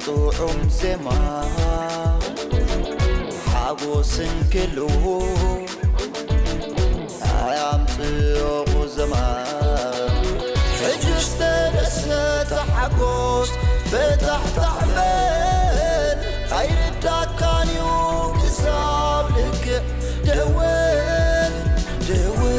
ጥዑም ዜማ ሓጎስን ክሉ ኣያምጽኦ ቁዘማ ሕጅስ ተደሰት ተሓጎስ ፍታሕታሕ በል ኣይርዳካን እዩ ክሳብ ልክዕ ደወል ደወል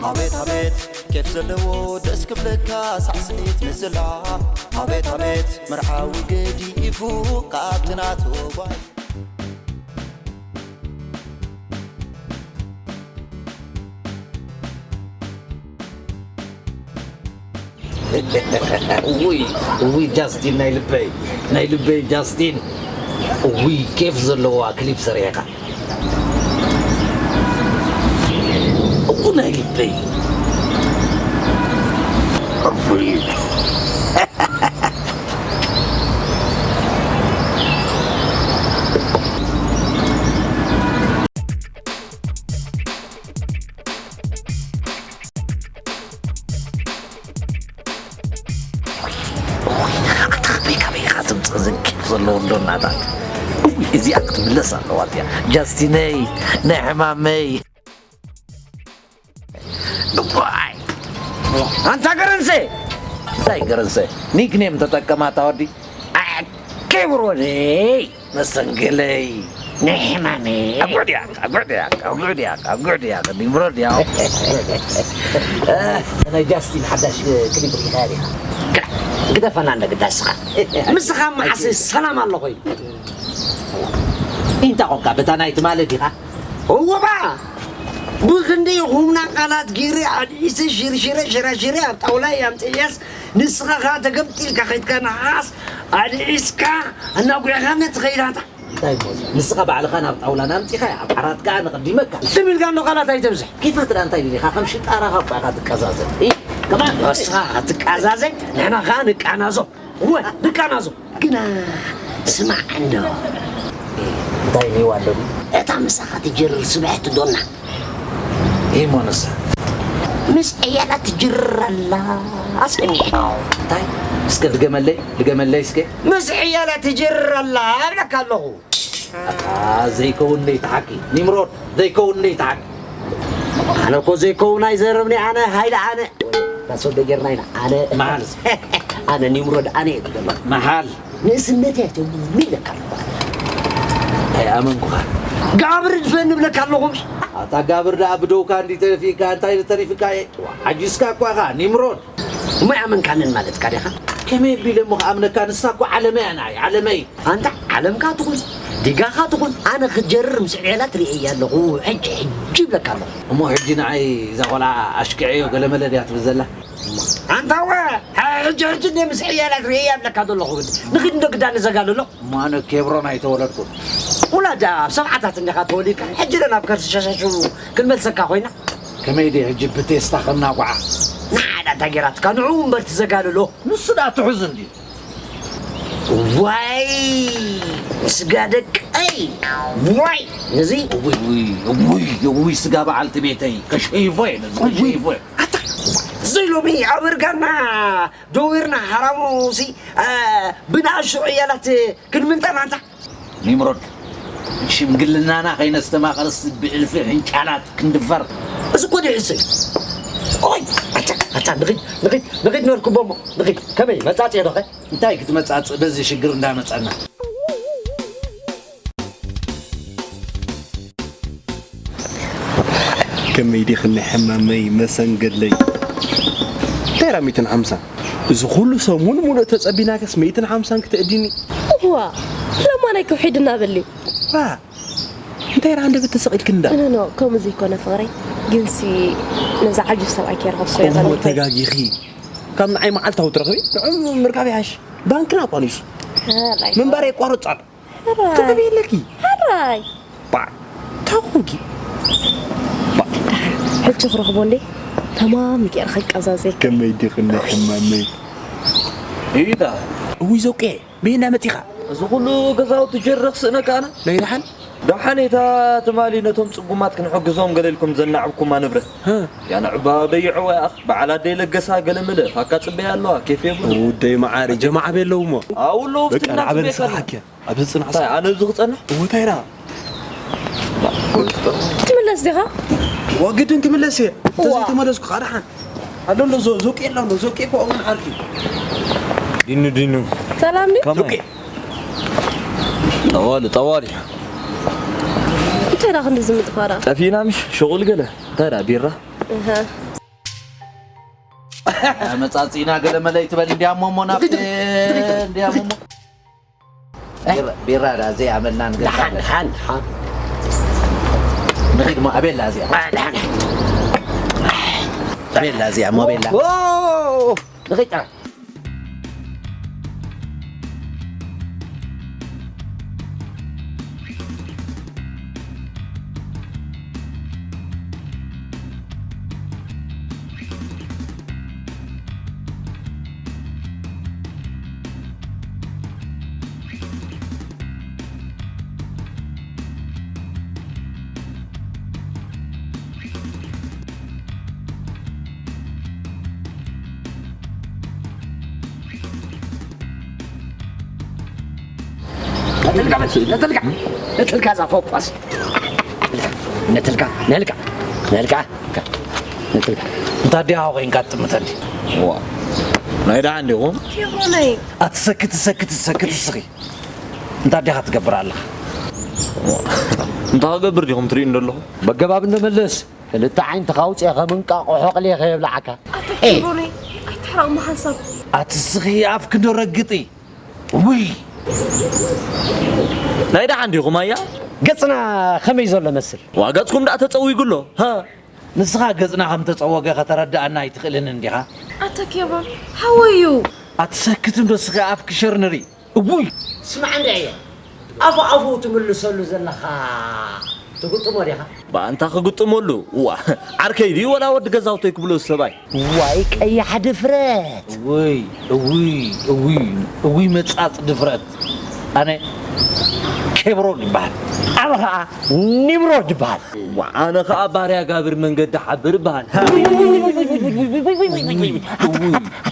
ኣቤት ኣቤት ኬፍ ዘለዎ ደስ ክብለካ ሳዕስዒት ምስላ ኣቤት ኣቤት መርዓዊ ገዲፉ ካብቲ ናቱ ጓል ውይ ውይ ጃስቲን ናይ ልበይ ናይ ልበይ ጃስቲን ውይ ኬፍ ዘለዋ ክሊፕ ሰሪሕካ እው ናይ ልበይ ኣታ ከመይ ካበይ ኢኻ ትምፅእ ዘንኪፍ ዘለዎ እንዶ እናታ እዚኣ ክትምለስ ኣለዋ እዚኣ ጃስቲነይ ናይ ሕማመይ እዋይ ኣንታ ገረንሰ እንታይ ገረንሰ ኒክኔም ተጠቀማታ ወዲ ኬብሮነይ መሰንገለይ ናይ ሕማመይ ኣጉዕድያ ኣጉዕድያ ኣጉዕድያ ኣጉዕድያ ዲምሮድያ ናይ ጃስቲን ሓዳሽ ክሊፕ ሪኢኻ ዲኻ ግደፈና እንደ ግዳስኻ ምስኻ መዓስ ሰላም ኣሎ ኮይኑ ኢንታ ቆንካ በታ ናይ ትማሊ ዲኻ እወባ ብኽንደይ ይኹምና ቃላት ገይረ ኣድዒሰ ሽርሽረ ሽራሽረ ኣብ ጣውላ ኣምፅኤስ ንስኻ ከዓ ተገምጢልካ ከይድካ ንዓስ ኣድዒስካ እናጉዕኻነ ትኸይዳታ እንታይ እሞ ንስኻ ባዕልኻ ናብ ጣውላ ናምፂኻ ኣብ ዓራት ከዓ ንቕዲመካ ትብል ጋንዶ ቃላት ኣይተብዝሕ ኬፋት ደኣ እንታይ ኢኻ ከም ሽጣራኻ እኳ ኢኻ ትቀዛዘብ ኢ፣ ከማን ንስኻ ክትቃዛዘ ንሕና ከዓ ንቃናዞ እወ ንቃናዞ ግና ስማዕ እንዶ እንታይ ኒዋ ኣሎ እታ ምሳኻ ትጀርር ስብሕቲ ዶና ኢሞ ንሳ ምስ ዕያላ ትጅርር ኣላ ኣስኒ እንታይ እስከ ድገመለይ ድገመለይ እስከ ምስ ዕያላ ትጅርር ኣላ እብለካ ኣለኹ ኣታ ዘይከውን ደይተሓኪ ኒምሮድ ዘይከውን ደይተሓኪ ኣነ እኮ ዘይከውን ኣይዘረብኒ ኣነ ሃይለ ኣነ ታስወደ ጌርና ኢና ኣነ መሓል ኣነ ኒምሮድ ኣነ እየ ትገሎ መሓል ንእስነት እያ ጀምሩ ይብለካ ኣለኹ ኣነ ኣይኣመንኩኻ ጋብር ድፈን እብለካ ኣለኹ ኣታ ጋብር ደኣ ብደውካ እንዲ ተሪፊካ እንታይ ተሪፍካ እየ ዓጂዝካ እኳ ኢኻ ኒምሮድ እሞ ኣይኣመንካንን ማለትካ ዲኻ ከመይ ኣቢለ እሞ ክኣምነካ ንሳ እኮ ዓለመይ እያ ንዓይ ዓለመይ ኣንታ ዓለምካ ትኹን ዲጋኻ ትኹን ኣነ ክጀርር ምስ ዕቤላ ትርእየ ኣለኹ ሕጂ ሕጂ ይብለካ ኣለኹ እሞ ሕጂ ንዓይ እዛ ቆልዓ ኣሽክዐዮ ገለመለ ድያ ትብል ዘላ ኣንታ ወ ሕጂ ሕጂ እንደ ምስ ዕያላ ትርእየ ኣለካ ዘለኹ ግዲ ንኽድ እንደ ግዳ ንዘጋልሎ እሞ ኣነ ኬብሮን ኣይተወለድኩን ውላዳ ኣብ ሰብዓታት እንዲኻ ተወሊድካ ሕጂ ዶ ናብ ከርሲ ሸሻሹ ክንመልሰካ ኮይና ከመይ ድየ ሕጂ ብቴስታ ከናጉዓ ንዓዳ እንታይ ጌራትካ ንዕኡ እምበር ትዘጋልሎ ንሱ ደኣ ትሑዝ እንድዩ ዋይ ስጋ ደቀይ ዋይ ነዚ ውይ ውይ ውይ ውይ ስጋ በዓልቲ ቤተይ ከሸይፎ እየ ነዚ ከሸይፎ እየ ኣታ ዘይሎሚ ኣብ እርጋና ደዊርና ሓራሙሲ ብንኣሽቱ ዕያላት ክንምንጠና እንታ ኒምሮድ ሽምግልናና ከይነስተማቐርስ ብእልፊ ሕንጫላት ክንድፈር እዚ እኮ ድሕሰ ኦይ ኣታ ኣታ ንኺድ ንኺድ ንኺድ ነርኩቦ እሞ ንኺድ ከመይ መጻጽ የዶኸ እንታይ ክትመጻጽእ በዚ ሽግር እንዳመጸና ከመይ ዲኽኒ ሕማመይ መሰንገለይ እንታይ ራ ሚእትን ሓምሳን እዚ ኩሉ ሰሙን ሙሉእ ተጸቢናከስ ሚእትን ሓምሳን ክተእድኒ እዋ ለማናይ ክውሒድ እናበልዩ ዋ እንታይ ራ ሃንደበት ተሰቒልክኒ እንዳ ኖ ከምኡ ዘይኮነ ፍቕረይ ግንሲ ነዛ ዓጁዝ ሰብኣይ ከይረኸብኩ እየ እሞ ጸኒሐ ተጋጊኺ ካብ ንዓይ መዓልታዊ ትረኽቢ ንዕኡ ምርካብ ይሓሽ ባንክና ኣቋኒሱ ምንባር የቋርጽ ኣሎ። ሕራይ። ትኽብ የለኪ። ሕራይ። ባ፣ ታኹኪ። ባ። ሕጂ ክረኽቦ እንዴ? ተማም ገይረ ከቃዛዘይ። ከመይ ዲኽኒ ሕማመይ? ኢዳ። እውይ ዘውቄ፣ በየና መጺኻ? እዚ ኩሉ ገዛውቲ ጀረኽ ስእነካ ኣነ? ናይ ደሓን? ደሓን እታ ትማሊ ነቶም ጽጉማት ክንሕግዞም ገለ ኢልኩም ዘናዕብኩማ ንብረት። ሀ። ያንዕባ በይዕዋ ያኣኽ፣ በዓል ኣደይ ለገሳ ገለ መለ ፋካ ጽበያ ኣለዋ፣ ኬፍ የብሉ። ውደይ መዓሪ፣ ጀማዓ ቤለውሞ። ኣውሎ በቃ፣ ፍትና ንዓበል ጽበያ ስራሕ ከላ። ኣኪያ። ኣብዚ ጽናሕ እንታይ፣ ኣነ ኣብዚ ክጸንሕ? እወ፣ እንታይ ኢላ? ትምለስ ዲኻ? ዋ፣ ግድን ክምለስ እየ። ዋ። እንተዘይተመለስኩ ከዓ ደሓን። ኣሎ ኣሎ፣ ዞ-፣ ዞቄ ኣሎ ኣሎ፣ ዞቄ እኮ እውን ዓርኪ። ዲኑ፣ ዲኑ። ሰላም ድዩ? ከመይ? ዞቄ። ጠዋሊ፣ ጠዋሊ። እንታይ ደኣ ክንዲ ዝምጥፋ ደኣ? ጠፊእና ምሽ? ሸቑል ገለ። እንታይ ደኣ፣ ቢራ? እህ። መጻጺና ገለ መለ ይትበል፣ እንዲያ ሞሞ ናፍቴ፣ ድኺ፣ ድኺ፣ ድኺ። እንዲያ ሞሞ። ቢራ፣ ቢራ ዳ ዘይኣመልናን ገዛ ደሓን፣ ኣለ። ደሓን፣ ደሓን። ንኺድ ሞ ኣቤላ እዚኣ። አ፣ ደሓን። ኣቤላ እዚኣ፣ ሞ ኣቤላ። ኦ! ንኺድ ጥራሕ። ነትልካ በል፣ ነትልካ፣ ነትልካ እዛ ፎኳስ። ነትልካ፣ ነልካ፣ ነልካ፣ ነትልካ። እንታ ዲኻ ኮይንካ ትጥምተኒ? ዋ፣ ናይ ደሓን ዲኹም? ቴቦነይ። ኣትሰክት፣ ሰክት፣ ሰክት እስኺ። እንታ ዲኻ ትገብር ኣለኻ? ዋ፣ እንታይ ክገብር ዲኹም ትርእዩ እንደለኹም? በገባብ እንመለስ። ክልተ ዓይንትኻ ኣውጺአ ከም እንቃቑሖ ኣቕልየ ከየብልዓካ። ኣታ ኤ! ቴቦነይ፣ ኣይትሕረቕ እሞ ሓንሳብ። ኣቲ እስኺ ኣፍኪ ዶ ረግጢ? ውይ! ናይ ደሓን ዲኹም ኣያ? ገጽና ከመይ ዘሎ መስል? ዋ፣ ገጽኩም ደኣ ተጸዊጉ ኣሎ። ሃ? ንስኻ ገጽና ከም ተጸወገ ከተረድኣና ኣይትኽእልን እንዲኻ? ኣታ ኬብሮን፣ how are you? ኣትሰክትን ዶ እስኺ ኣፍኪ ሸር ንርኢ? እውይ! ስማዕ እንድዒ፣ ኣፉ ኣፉ ትምልሰሉ ዘለኻ ትግጥሞ ዲኻ? ብኣንታ ክግጥመሉ? ዋ፣ ዓርከይ ድዩ ወላ ወዲ ገዛውተይ ክብሎ ዝሰብኣይ? ዋይ ቀያሕ ድፍረት! እውይ፣ እውይ፣ እውይ፣ እውይ መጻጽ ድፍረት! ኣነ ኬብሮን ይበሃል። ኣነ ኸኣ ኒምሮድ ይበሃል። ዋ፣ ኣነ ኸኣ ባርያ ጋብር መንገዲ ሓብር ይበሃል። እውይ፣ እውይ፣ እውይ፣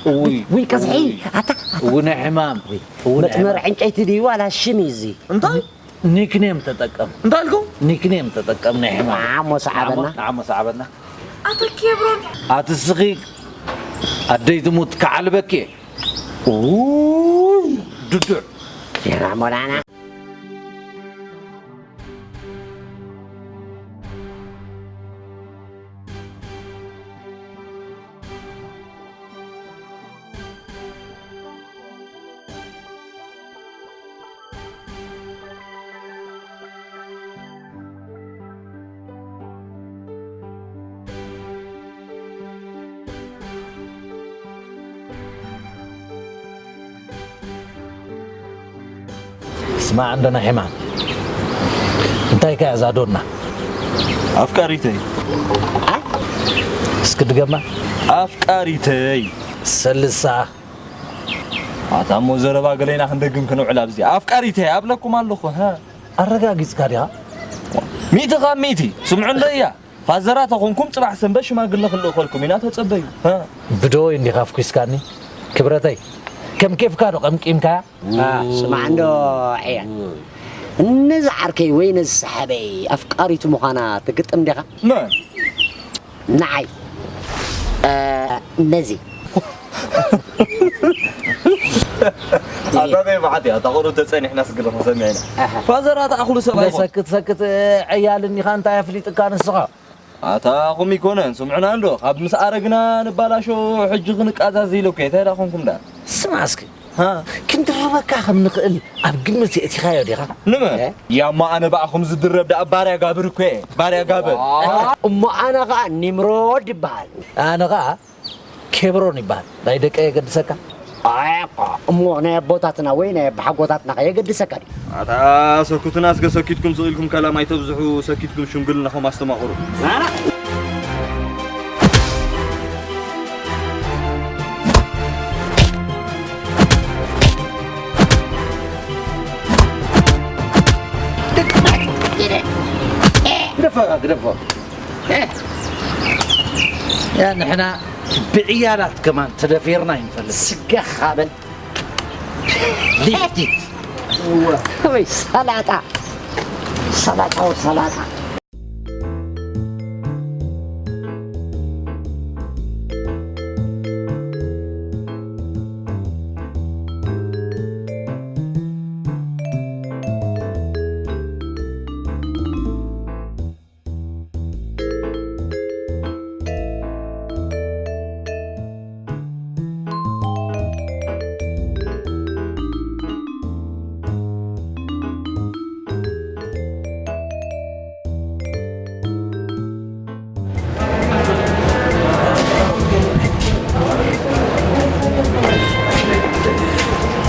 እውይ፣ እውይ፣ ቀዝሒ፣ እውይ። ኣታ። እውነ ሕማም፣ እውነ መስመር ሕማም። ዕንጨይቲ ድዩ ዋላ ሽም እዩ እዚ? እንታይ? ኒክኔም ተጠቀም። እንታይ ኣልኩም? ኒክኔም ተጠቀም ናይ ሕማም። ዓሞ ሰዓበና። ዓሞ፣ ዓሞ ሰዓበና። ኣቶ ኬብሮን። ኣቲ እስኺ ኣደይ ትሙት ክዓልበኪ እየ። ኡይ፣ ድዱዕ። የራ ሞላና። ስማዕ እንዶ ናይ ሕማም፣ እንታይ ከ እዛ ዶና? ኣፍቃሪተይ። ኣ? እስኪ ድገማ። ኣፍቃሪተይ። ሰልሳ። ኣታ እሞ ዘረባ ገለ ኢና ክንደግም ክንውዕል ኣብዚ። ኣፍቃሪተይ ኣብለኩም ኣለኹ፣ ሃ? ኣረጋጊጽካ ዲኻ? ሚእቲ ካብ ሚእቲ። ስምዑ እንዶ እያ። ፋዘራ ተኾንኩም ጽባሕ ሰንበት ሽማግለ ክልእኸልኩም ኢና ተጸበዩ። ሃ? ብደወይ እንዲኻ ኣፍኲስካኒ? ክብረተይ፣ ከም ኬፍካ ዶ ቀምቂምካያ? ኣ፣ ስማዕ እንዶ ዕያ። ነዚ ዓርከይ ወይ ነዚ ሰሓበይ ኣፍቃሪቱ ምዃና ትግጥም ዲኻ? መን? ንዓይ። እ፣ ነዚ። ኣታ ናይ መዓት እያ፣ እታ ቁሩብ ተጸኒሕና ስግለ ሰሚዕና። ኣሃ። ፋዘራ ተኣኽሉ ሰብኣይ ይኾን። ሰክት፣ ሰክት፣ ዕያል እኒኻ እንታይ ኣፍሊጥካ ንስኻ? ኣታ ኹም ይኮነን፣ ስምዑና እንዶ፣ ካብ ምስ ኣረግና ንባላሾ፣ ሕጂ ክንቃዛዝ ኢለ እኮ፣ እንታይ ደኣ ኾንኩም ደኣ? ስማ እስኪ፣ ሃ? ክንድርበካ ከም ንኽእል ኣብ ግምት የእቲኻዮ ዲኻ? ንመን? እ? ያማ ኣነ ብኣኹም ዝድረብ ደኣ ባርያ ጋብር እኮ እየ፣ ባርያ ጋብር። ዋ፣ እሞ ኣነ ኸኣ ኒምሮድ ይበሃል። ኣነ ኸኣ ኬብሮን ይበሃል። ናይ ደቀይ የገድሰካ? ኣያኳ፣ እሞ ናይ ኣቦታትና ወይ ናይ ኣቦሓጎታትና ከ የገድሰካ ድዩ? ኣታ ሰኩትና እስከ ሰኪትኩም ስቕ ኢልኩም ከላም ኣይተብዝሑ፣ ሰኪትኩም ሽምግልናኹም ኣስተማቕሩ። ግደፎ፣ ግደፎ። ያ ንሕና ብዕያላት ከማን ተደፊርና ኣይንፈልጥ። ስጋኻ በል። ሊፍቲት። ወይ ሰላጣ። ሰላጣው ሰላጣ።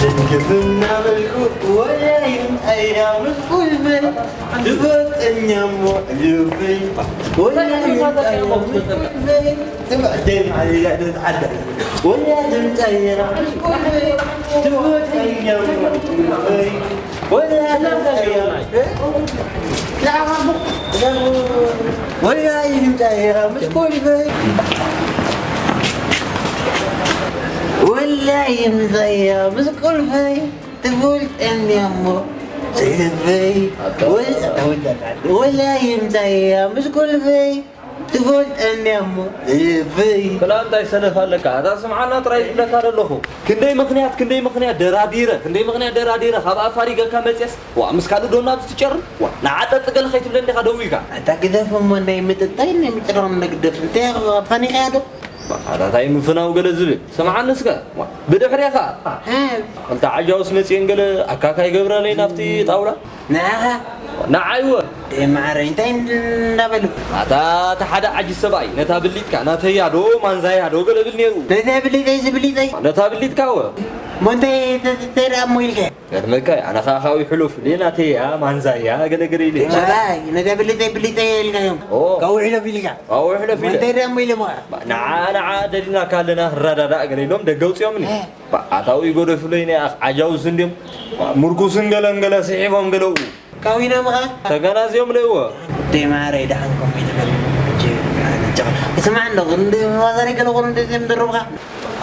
ትንክፍ እናበልኩ ወያይን ኣያምስ ቁልበይ ትፈጠኛሞ ልበይ ወያይን ኣያምስ ቁልበይ ትፈጠኛሞ ልበይ ወያይን ኣያምስ ቁልበይ ትፈጠኛሞ ልበይ ወላ ድምጻ እያ ምስ ቁልፈይ። ወላ ድምጻ እያ ምስ ቁልፈይ። ትፈልጠኒ እሞ ዘይልበይ። ወላ ድምጻ እያ ምስ ቁልፈይ። ትፈልጠኒ እሞ ልበይ። ክላ እንታይ ሰነፍ ኣለካ? እታ ስምዓና ጥራይ ዝብለካ ዘለኹ። ክንደይ ምኽንያት፣ ክንደይ ምኽንያት ደራዲረ፣ ክንደይ ምኽንያት ደራዲረ ካብ ኣፋሪገካ መጽየስ፣ ዋ፣ ምስ ካልእ ዶ ናብ ዝትጨርም? ዋ፣ ንዓ ጠጥ ገለ ከይትብለኒ ዲኻ ደው ኢልካ? ኣታ ግደፍ እሞ ናይ ምጥጣይ ናይ ምጭራም ንግደፍ። እንታይ ኢኻ ፋኒኻያ ዶ? ዋ፣ ኣታ እንታይ ምፍናው ገለ ዝብል? ስምዓኒ እስከ። ዋ፣ ብድሕሬኻ። ሃ። ክልተ ዓጃውስ መጽየን ገለ ኣካካ ይገብራለይ ናብቲ ጣውላ? ንዓኻ? ንዓይ እወ። ደይ ማዕረይ፣ እንታይ እንዳበሉ? ኣታ፣ እቲ ሓደ ዓጂ ሰብኣይ፣ ነታ ብሊጥካ፣ ናተያ ዶ፣ ማንዛያ ዶ፣ ገለ ብል ነይሩ። ነታ ብሊጠይ፣ እዚ ብሊጠይ? ነታ ብሊጥካ እወ። እሞ እንታይ ተ-፣ ተ-፣ ተይረኣ እሞ ኢልካ? ገርመካ፣ ኣነ ኸዓ ካብኡ ሕሉፍ፣ ሌላ ናተያ፣ ማንዛያ፣ ገለ ገለ ኢለ። ሰብኣይ፣ ነታ ብሊጠይ፣ ብሊጠይ ኢልካዮም። ኦ። ካብኡ ሕለፍ ኢልካ። ካብኡ ሕለፍ እሞ ኢለ። እንታይ ደኣ እሞ ኢለ እሞ? ንዓ፣ ንዓ፣ ደሊና ካለና ክንረዳዳእ ገለ ኢሎም ደገ ኣውጺኦምኒ። እ። ባ-፣ ኣታዊ ይጎደፍለይ ናይ ኣኽ-፣ ዓጃውስ እንድዮም። ባ-፣ ምርኩስን ገለን ገለ ስሒቦም ገለዉ። ካዊኖም ኸ? ተገናዝዮም ለይዎ። ደይ ማረይ፣ ደሓን ኮም ይትበል። ጀ-፣ ጀ-፣ ስማዕ እንዶ፣ ክንዲ ማዘረይ ገለ ኾኑ እንደዚኦም ደርብኻ።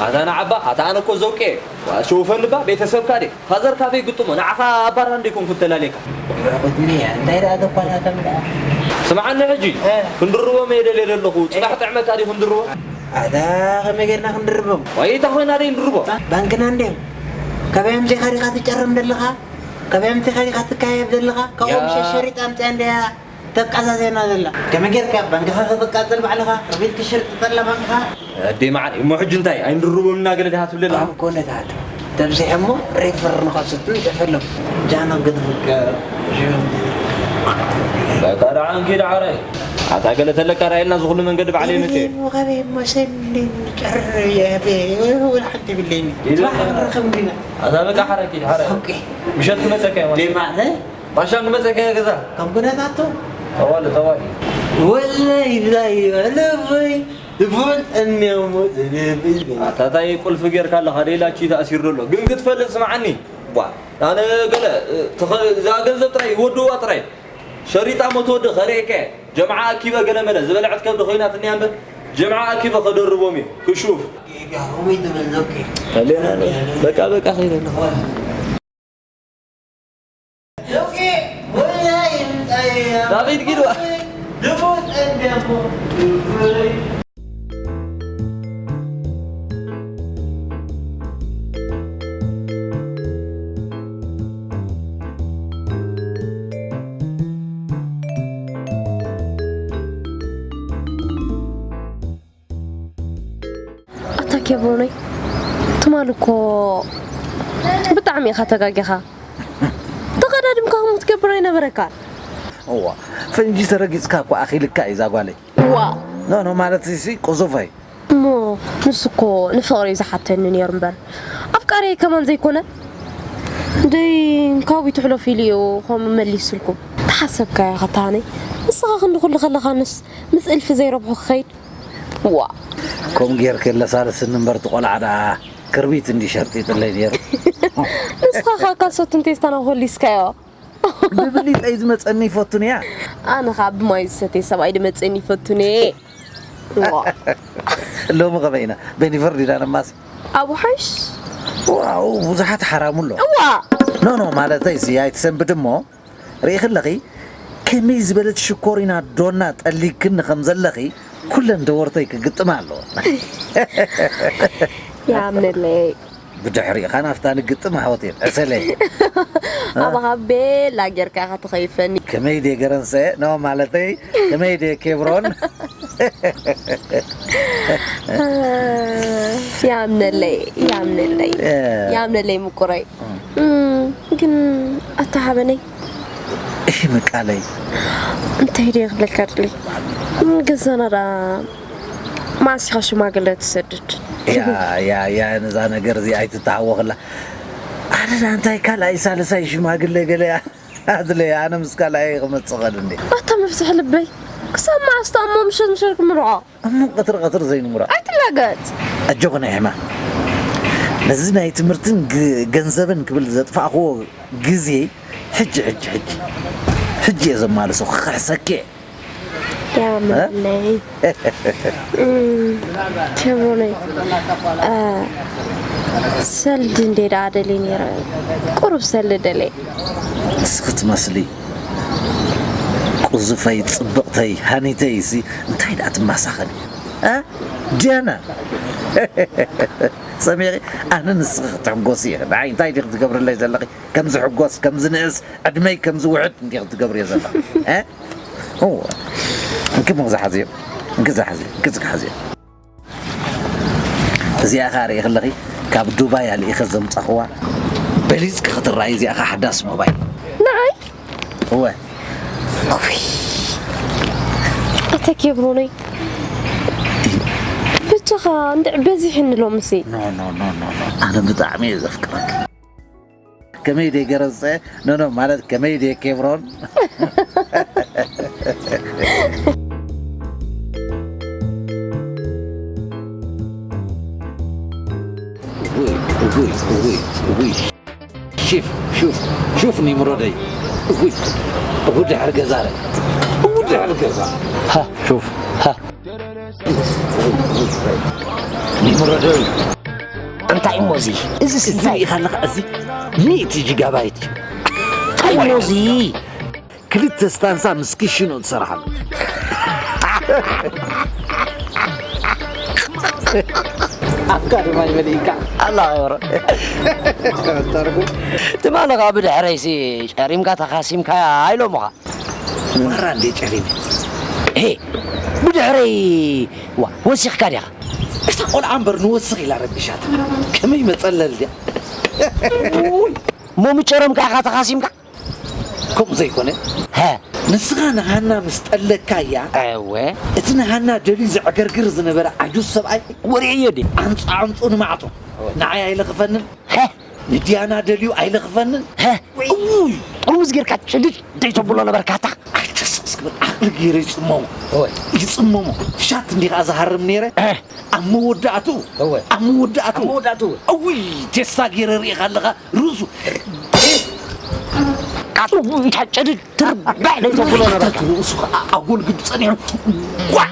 ኣታ ንዓባ፣ ኣታ ኣነ እኮ ዘውቄ። ዋ፣ ሸውፈንባ፣ ቤተሰብካ ደ። ፋዘር ካበይ ግጥሞ፣ ንዓኻ ኣባራ እንደ ይኮንኩ ተላሌካ። ቁጥኒ፣ እንታይ ደኣ ተኳታተም ደኣ? ስምዓኒ ሕጂ፣ እ። ክንድርቦም እየ ደልየ ዘለኹ። ጽባሕ ጥዕመካ ድዩ ክንድርቦ? ኣታ ከመይ ጌርና ክንድርቦም? ወይ እታ ኮይና ደይ ንድርቦ? ባንክና እንድዮም። ካበይ ኣምጺእካ ዲኻ ትጨርም ዘለኻ? ካበይ ኣምጺእካ ዲኻ ትካየብ ዘለኻ? ካብኦም ያ። ሸሸሪጥ ኣምጺኣ እንድያ ተቃዛዜና ዘላ። ከመይ ጌርካ ባንክኻ ከተቃጽል ባዕልኻ? ርቢት ክሽርጥ ተላ ባንክኻ? ኣደይ መዓረይ፣ እሞ ሕጂ እንታይ? ኣይንድርቦም እና ገለ ዲኻ ትብለና? ኣብ ኮነታት ተብዚሐ እሞ ሬፈር ንኸስትን ጽፈሎም። ጃኖ ግድፍከ በቃ ደሓን ኪድ ዓረይ። ኣታ ገለ ተለካ ራእየልና ዝኹሉ መንገዲ ባዕለይ መጽየ። ወኸበይ መሰልን ጨር የቤ ወላ ሓንቲ ብለይኒ። ይዛ ጽባሕ ክንረኸብ እንዲና። ኣታ በቃ ሓራይ ኪድ ሓራይ። ኦኬ። ምሸት ክመጸካ እየ ማለት። ደይ መዓረይ? ባሻ ክመጸካ እየ ገዛ። ከም ኩነታቱ። ጠዋሊ፣ ጠዋሊ። ወለይ ብላይ ልበይ ትፈልጠኒ እሞ ልበይ። ኣታ ታይ ቁልፊ ጌርካ ኣለኻ? ደይላቺ ተኣሲሩ ዘሎ። ግን ክትፈልጥ ስምዓኒ። ቧ፣ ኣነ ገለ፣ ትኸ-፣ እዛ ገንዘብ ጥራይ፣ ወድዋ ጥራይ። ሸሪጣ ሞ ትወድእ ከርእየካ እየ። ጀምዓ ኣኪበ ገለ መለ ዝበልዐት ከብዲ ኮይናትኒ እያ እምበር፣ ጀምዓ ኣኪበ ከደርቦም እዩ። ክሹፍ። ጌጋ፣ ከመይ ትብል ዞኬ? በቃ፣ በቃ፣ ከይደ ኣለኹ። ዞኬ፣ ወላሂ እንታይ እያ? ዳዊት ጊድዋ። ድሙት እንዲያሞ። ኣታ ኬብሮነይ፣ ትማል እኮ ብጣዕሚ ኢኻ ተጋጊኻ። ተቐዳዲምካ ከምኡ ትገብር ኣይነበረካን። እዋ፣ ፈንጂ ተረጊጽካ እኮ ኣኺልካ እዩ እዛ ጓለይ። እዋ። ኖ፣ ኖ፣ ማለት እዚ ቁዙፍ እዩ። እሞ ንሱ እኮ ንፍቕሪ እዩ ዝሓተኒ ነይሩ እምበር፣ ኣብ ኣፍቃሪየይ ከማን ዘይኮነ? ደይ፣ እንካዊ ትሕለፍ ኢሉ እዩ ከምኡ መሊስልኩም። ተሓሰብካዮ ኸታነይ። ንስኻ ክንዲ ኩሉ ከለኻንስ ምስ እልፊ ዘይረብሑ ክኸይድ? ዋ። ከምኡ ጌርኪ ኣለሳልስኒ እምበር፣ እቲ ቆልዓ ደኣ ክርቢት እንዲ ሸርጢጥለይ ነይሩ። ንስኻ ኸኣ ካሶትን ቴስታን ኣኾሊስካዮ። ብብሊጠይ ዝመጸኒ ይፈቱን እያ። ኣነ ኸኣ ብማይ ዝሰትየ ሰብኣይ ድመጸኒ ይፈቱን እየ። ዋ። ሎሚ ኸመይ ኢና? በኒ ፈርዲናንድ እማሲ። ኣብኡ ሓይሽ? ዋው፣ ብዙሓት ሓራሙ ኣሎ። እዋ። ኖ፣ ኖ፣ ማለተይ ሲ ኣይትሰንብድ እሞ፣ ርኢኺ ኣለኺ፣ ከመይ ዝበለት ሽኮሪና ዶና ጠሊግክኒ ከም ዘለኺ ኩለን ደወርተይ ክግጥማ ኣለዎ። ያምነለይ። ብድሕሪኡ ኸኣ ናፍታ ንግጥም ኣሕዋት እየን። ዕሰለይ። ኣባኻ ቤላ ጌርካ ኢኻ ትኸይፈኒ። ከመይ ድየ ገረንሰ? ኖ፣ ማለተይ፣ ከመይ ድየ ኬብሮን? ያምነለይ፣ ያምነለይ። እ። ያምነለይ ምቁረይ። እ። እም፣ ግን ኣታ ሓበነይ። እሺ፣ ምቃለይ። እንታይ ድየ ክብለካ ደሊ? ገዛና ደኣ መዓስ ኢኻ ሽማግለ ትሰድድ? ያ፣ ያ፣ ያ፣ ነዛ ነገር እዚ ኣይትተሃወኽላ። ኣነ ደኣ እንታይ ካልኣይ ሳልሳይ ሽማግለ ገለ ኣድለየ፣ ኣነ ምስ ካልኣይ ክመጽእ ኸል እንዴ? ኣታ መፍስሒ ልበይ፣ ክሳብ መዓስ ተኣሞ ምሸት ምሸት ክምርዖ? እሞ ቀትሪ ቀትሪ ዘይንምርዖ? ኣይትላገጽ። ኣጆኺ ናይ ሕማ። ነዚ ናይ ትምህርትን ግ-፣ ገንዘብን ክብል ዘጥፋእኽዎ ግዜ ሕጂ፣ ሕጂ፣ ሕጂ፣ ሕጂ እየ ዘማልሶ፣ ክኽሕሰኪ እየ። ያምነይ። እም፣ ቴብሮነይ፣ እ፣ ሰልዲ እንዴ ደኣ ደልየ ነይረ። ቁሩብ ሰልዲ ደልየ። እስኺ ትመስሊ ቁዙፈይ፣ ጽብቕተይ፣ ሃኒተይ ሲ እንታይ ደኣ ትማሳኸኒ? እ? ዲያና። ሰሚዒ፣ ኣነ ንስኺ ክትሕጎሲ እየ። ንዓይ እንታይ ዲኺ ትገብርለይ ዘለኺ? ከም ዝሕጎስ፣ ከም ዝንእስ፣ ዕድመይ ከም ዝውሕድ እንዲኺ ትገብርዮ ዘለኺ። እ? እወ። እንኪ እሞ ዝሓዝዮ። እንኪ ዝሓዝዮ። እንኪ ዝሓዝዮ። እዚኣ ኸኣ ርኢኺ ኣለኺ፣ ካብ ዱባይ ኣልኢኸ ዘምጻኽዋ፣ በሊጽኪ ክትረኣይ እዚኣ ኸኣ ሓዳስ ሞባይል። ንዓይ? እወ። ውይ። ኣታ ኬብሮነይ። ብቻኻ እንድዕ በዚሕኒ ሎምሲ። ኖ፣ ኖ፣ ኖ፣ ኖ፣ ኖ። ኣነ ብጣዕሚ እየ ዘፍቅረኪ። ከመይ ደይ ገረጸ? ኖ፣ ኖ፣ ማለት ከመይ ደይ ኬብሮን? እውይ፣ እውይ፣ እውይ፣ እውይ። ሺፍ፣ ሹፍ፣ ሹፍ ኒምሮደይ። እውይ፣ እው ድሕሪ ገዛ ረ። እው ድሕሪ ገዛ። ሃ፣ ሹፍ፣ ሃ። ኒምሮደይ። እንታይ እሞ እዚ? እዚ እዚ እንታይ? ርኢኻ ኣለኻ? እዚ ሚእቲ ጂጋባይት እዩ። እንታይ እሞ እዚ? ክልተ ስታንሳ ምስ ክሽኖ ትሰርሓሉ። ኣፍካ ድማ ይመልእካ። ኣላ ወረ። ተርጉም። ትማሊ ኸኣ ብድሕረይሲ ጨሪምካ ተኻሲምካ ኢሎምኻ። ማራ እንዴ ጨሪመ። ሄ፣ ብድሕረይ ዋ፣ ወሲኽካ ዲኻ? እታ ቆልዓ እምበር ንወስኽ ኢላ ረቢሻታ። ከመይ መጸለል ድያ? እሞ ምጨረምካ ኢኻ ተኻሲምካ? ከምኡ ዘይኮነ፣ ሃ። ንስኻ ንሃና ምስ ጠለካያ፣ እወ። እቲ ንሃና ደልዩ ዘዕገርግር ዝነበረ ዓጁዝ ሰብኣይ፣ ወሬ እዮ ድየ? ኣንጻ ኣንጹ ንማዕቶ፣ እወ። ንዓይ ኣይለኽፈንን፣ ሃ። ንድያና ደልዩ ኣይለኽፈንን። ሃ። እውይ! ጥርሙዝ ጌርካ ጭድድ ደይተብሎ ነበርካ ኣታ። ኣይተስቕስ ክብል ዓቕሊ ገይረ ይጽመሞ። እወ። ይጽመሞ። ሻት እንዲኻ ዝሃርም ነይረ። እ። ኣብ መወዳእትኡ፣ እወ። ኣብ መወዳእትኡ፣ ኣብ መወዳእትኡ። እውይ፣ ቴስታ ገይረ ርኢኻ ኣለኻ፣ ርእሱ። ቃጡ፣ እንታይ ጨድድ ትርባዕ ደይ ተብሎ ነበር። ርእሱ ኸዓ ኣጎልግዱ ጸኒሑ፣ ጓዕ!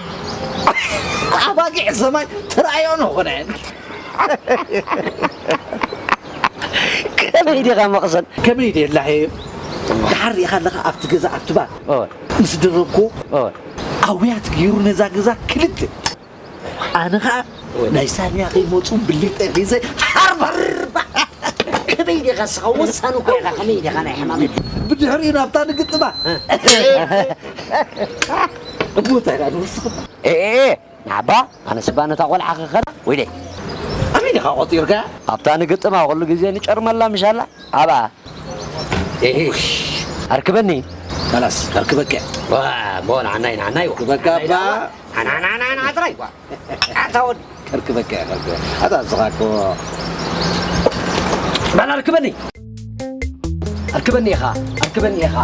ኣባጊዕ ሰማይ ተራእዮ ነው ኾነ። ከመይ ዲኻ መቕሰን? ከመይ ድየ ላሄ? ደሓር ርኢኻ ኣለኻ ኣብቲ ገዛ ኣብቲ ባር? እወ። ምስ ደረብኩ እወ። ኣውያት ገይሩ ነዛ ገዛ ክልተ። ኣነ ኸዓ እወ። ናይ ሳንያ ከይመፁ ብሊጠ ሒዘ ሓርባር። ከመይ ዲኻ ንስኻ ወሳኒ እኮ ኢኻ፣ ከመይ ዲኻ ናይ ሕማመይ? ብድሕሪኡ ናብታ ንግጥማ። እ። እሞ እንታይ ደኣ ንወስኽ? ኤ፣ ኤ፣ ኤ፣ ንዓባ፣ ኣነስ እባ ነታ ቆልዓ ክኸዳ፣ ወይለይ። ኣበይ ዲኻ ቆጢርካ? ኣብታ ንግጥማ ኩሉ ግዜ ንጨርመላ ምሻላ፣ ኣብኣ። ኤሄ። ኣርክበኒ። ካላስ፣ ከርክበካ። ዋ፣ እሞ ንዓናይ፣ ንዓናይ ዋ። ክበካ ንዓናይ እባ። ዋ። ንዓና፣ ንዓና፣ ንዓና ጥራይ ዋ። ኣታ ወዲ። ከርክበካ፣ ከርክበካ። ኣታ ንስኻ እኮ ባላ ርክበኒ። ኣርክበኒ ኢኻ፣ ኣርክበኒ ኢኻ፣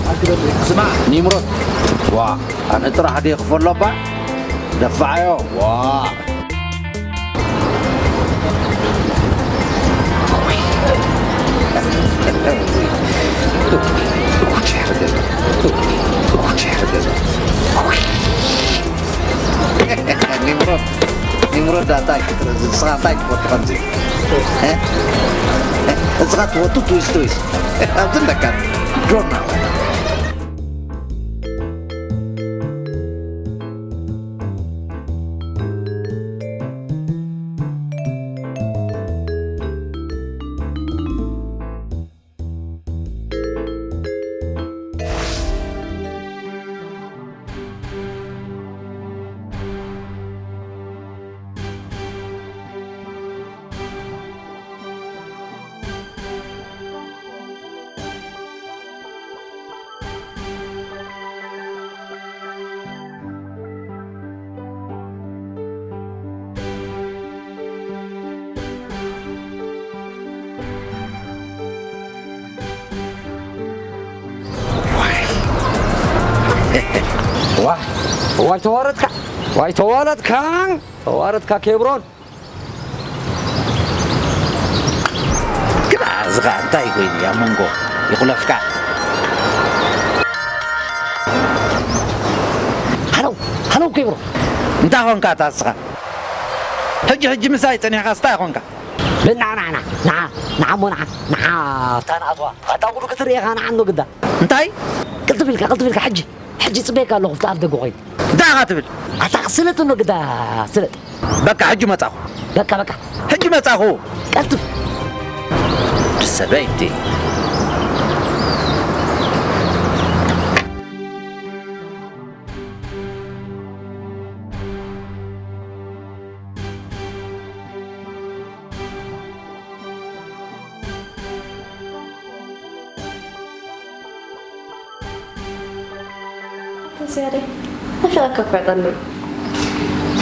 ኣርክበኒ ኢኻ። ስማዕ ኒምሮድ፣ ዋ፣ ኣነ ጥራሕ ድየ ክፈሎ እባ? ደፋዓዮ፣ ዋ። ኒምሮድ፣ ኒምሮድ፣ ኣታ ኣይክትረዚ፣ ንስኻ እንታይ ትፈቱ ከምዚ? እ? እ? ንስኻ ትፈቱ ትዊስ ትዊስ። ኣብዚ ኣለካ። ጆና። ዋይ፣ ዋይ፣ ተዋረድካ፣ ዋይ፣ ተዋረድካ፣ ተዋረድካ ኬብሮን። ግዳ እዚ ኸኣ እንታይ ኮይኑ ኣብ መንጎ ይኹለፍካ? ሃለው፣ ሃለው ኬብሮን። እንታይ ኾንካ እታ እስኻ? ሕጂ፣ ሕጂ ምሳይ ጸኒሕካ እንታይ ኾንካ? ንዓ፣ ንዓ፣ ንዓ፣ ንዓ፣ ንዓ እሞ ንዓ፣ ንዓ ኣብታ ንኣትዋ። ኣታ ጉዱ ክትርኢ ኢኻ፣ ንዓ እንዶ ግዳ። እንታይ? ቅልጥፍ ኢልካ፣ ቅልጥፍ ኢልካ፣ ሕጂ፣ ሕጂ ጽበየካ ኣለኹ፣ ኣብቲ ኣፍ ደገ ኮይኑ። እንታይ ኢኻ ትብል? ኣታ ስለጥ እንዶ ግዳ፣ ስለጥ። በቃ፣ ሕጂ መጻኹ። በቃ፣ በቃ። ሕጂ መጻኹ። ቀልጥፍ። ሰበይቲ። ተስያደይ፣ ኣፍሪቓካ እኮ ይቐንእ።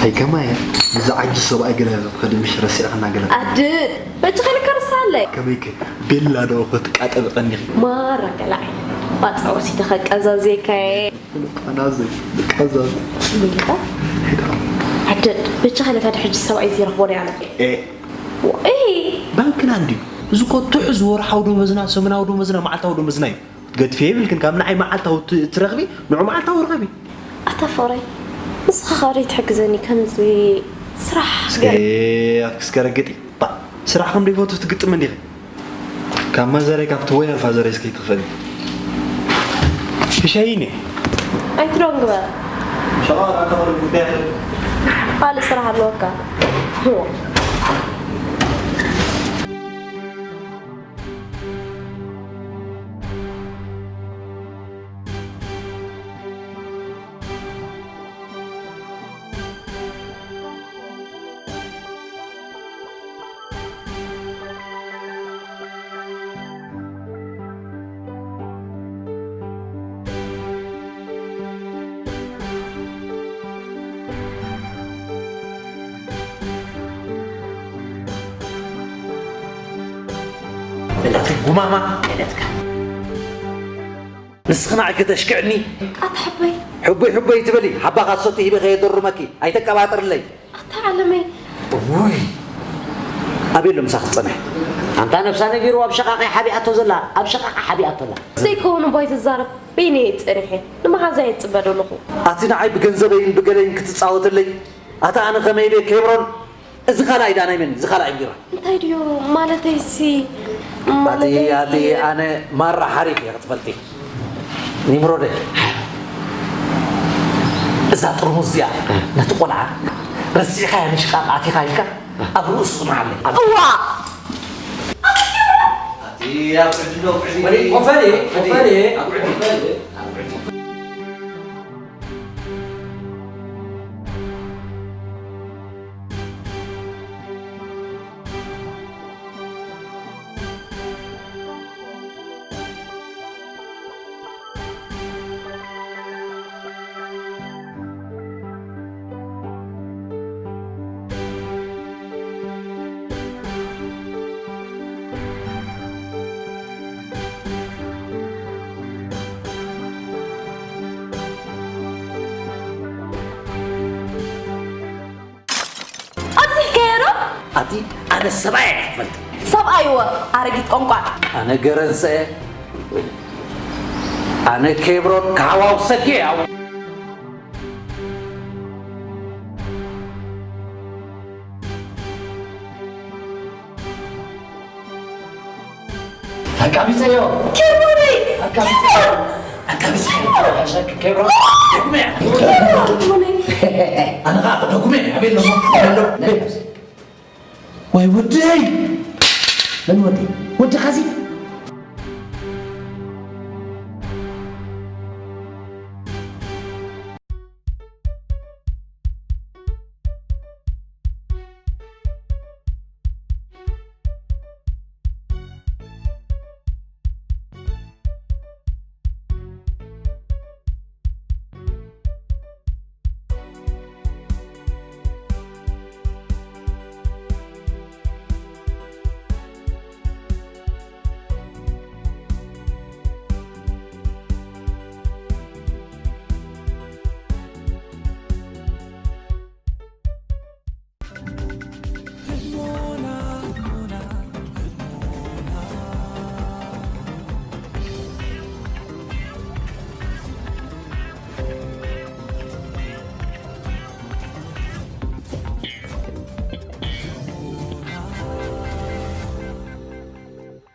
ኣይ ከማይ እያ። እዚ ዓጁ ሰብኣይ ገለ ከድምሽ ረሲዕኽና ገለ። ኣድድ፣ በጃኻ ኢልካ ርሳዓለይ። ከመይከ ቤላ ዶ ክትቃጠቢ ቀኒኺ? ማራ ገላዒ። ባጻ ወሲደኻ ቀዛዝየካየ። ቃናዘ፣ ቃዛዘ። ሚልካ? ኣድድ፣ በጃኻ ኢልካ ድሕጂ ሰብኣይ ዘይረኽቦ ዶ ያለ? ኤ። ኤ። ባንክና እንድዩ። እዚ እኮ ትሑዝ ወርሓዊ ደመዝና፣ ሰሙናዊ ደመዝና፣ መዓልታዊ ደመዝና እዩ። ገድፍዮ የብልክን፣ ካብ ንዓይ መዓልታዊ ት-፣ ትረኽቢ፣ ንዑ መዓልታዊ ርኸቢ። ኣታ ፍቕረይ፣ ንስኻ ኸኣ ደይ ትሕግዘኒ፣ ከምዚ ስራሕ እስከ ገለ ኣፍኪ እስከ ረግጢ። ባ፣ ስራሕ ከም ደይፈቱ ትግጥም እንዲኺ። ካብ ማዘረይ፣ ካብቲ ወያል ፋዘረይ እስከ ይትኽፈል። እሸይኒ። ኣይትደንግበ። ሸቓ፣ ኣታ ወደ ጉዳይ። ካልእ ስራሕ ኣለወካ። እላቲ ጉማማ ቀለትካ። ንስኺ ንዓይ ከተሽክዕኒ? ኣታ ሕበይ። ሕቦይ ሕቦይ ትበሊ፣ ሓባኻ ሰቲ ሂበ ከየደርመኪ፣ ኣይተቀባጥርለይ። ኣታ ዓለመይ። ውይ፣ ኣበይ ኣሎ ምሳኺ ዝጸንሐ? ኣንታ ነብሳ ነጊሩ ኣብ ሸቓቕ ሓቢኣቶ ዘላ፣ ኣብ ሸቓቕ ሓቢኣቶ ኣላ። ዘይከውን እባ ኣይትዛረብ፣ በይነይ እየ ጸኒሐ፣ ንመሓዛ እየ ዝጽበ ዘለኹ። ኣቲ ንዓይ ብገንዘበይን ብገለይን ክትጻወተለይ? ኣታ ኣነ ከመይ ኢለ ኬብሮን፣ እዚ ካልኣይ ደኣ ናይ መን እዩ? እዚ ካልኣይ ቢራ። እንታይ ድዩ ማለተይሲ፣ ኣቲ፣ ማለተይ ኣቲ፣ ኣነ ማራ ሓሪፍ እየ ክትፈልጢ። ኒምሮደይ፣ እዛ ጥርሙዝ እዚኣ ነቲ ቆልዓ ረሲዕካያ ምሽቃቕ ኣቲኻ ኢልካ ኣብ ርእሱ ጽንዓለይ። እዋ! ኣቲ፣ ኣብ ዕድሎ፣ ዕድሎ። ወዲ፣ ኮፈሌ፣ ኮፈሌ፣ ኣብ ዕድሎ። ኣቲ ኣነ ሰብኣይ ኣይፈልጥ። ሰብኣይወ ኣረጊት ቆንቋ። ኣነ ገረንሰ ኣነ ኬብሮን ካዋው ሰኬ ያው ኣቃቢጸዮ ኬብሮነይ! ኣቃቢጸዮ ኣቃቢጸዮ ኬብሮን ደጉመ ኬብሮነይ! ኣነ ኸዓ ደጉመ ኣበይ ኣለሞ ኣበይ ኣለሞ ወይ ወደይ መን ወደይ ወዲ ኻዚ